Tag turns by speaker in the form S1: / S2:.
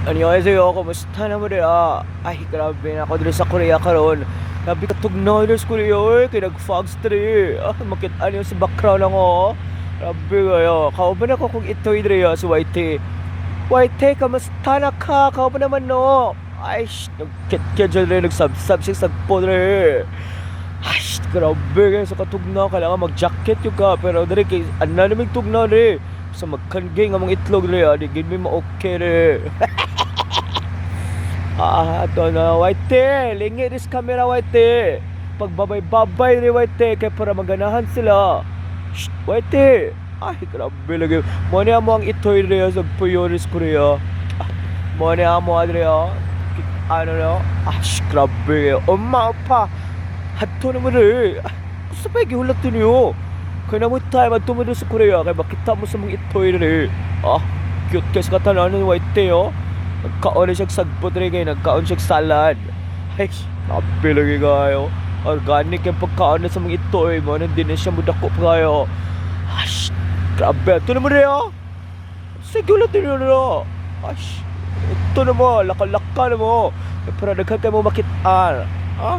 S1: Annyeonghaseyo, kumusta na mo diha? Ay, grabe na ako diri sa Korea karon. Grabe katugnaw diri sa Korea, oy, kay nag-fog diri. Ah, makita niyo sa background lang oh. Grabe kayo. Kauban ako kung itoy diri ah, si YT. YT, kamusta na ka? Kauban naman no. Ay, sh, nagkit-kit dyan diri, nagsabsab siya sagpo diri. Ay, sh, grabe kayo sa katugnaw. Kailangan mag-jacket yung ka. Pero diri, kay, ano naming tugnaw diri. Sa magkanggay nga mga itlog diri, ah, di gid mi ma-okay diri. Ah, ito na, Whitey. Lingi this camera, Whitey. Pagbabay-babay ni Whitey, kay para maganahan sila. Shh, Whitey. Ay, grabe lagi. Mo niya mo ang itoy niya sa Puyoris, Korea. Ah, mo niya mo adriya. Ano no? Ah, sh, grabe. Uma pa. Hadto na mo rin. Ah, gusto pa gihulat niyo. Kaya na mo tayo, madto mo doon sa Korea. Kaya makita mo sa mga itoy rin. Ah, cute kay sa katanan ng Whitey, oh. Nagkaon na siyang sagbot rin kayo, nagkaon siyang salad. Ay, grabe lagi kayo. Organic yung pagkaon na sa mga ito eh. Mga hindi na siya mudako pa kayo. Ash, grabe. Ito naman rin oh. Sige ulit din yun oh. Ash, ito na mo. Laka-laka na mo. Para daghan kayo mo makitaan. Ah?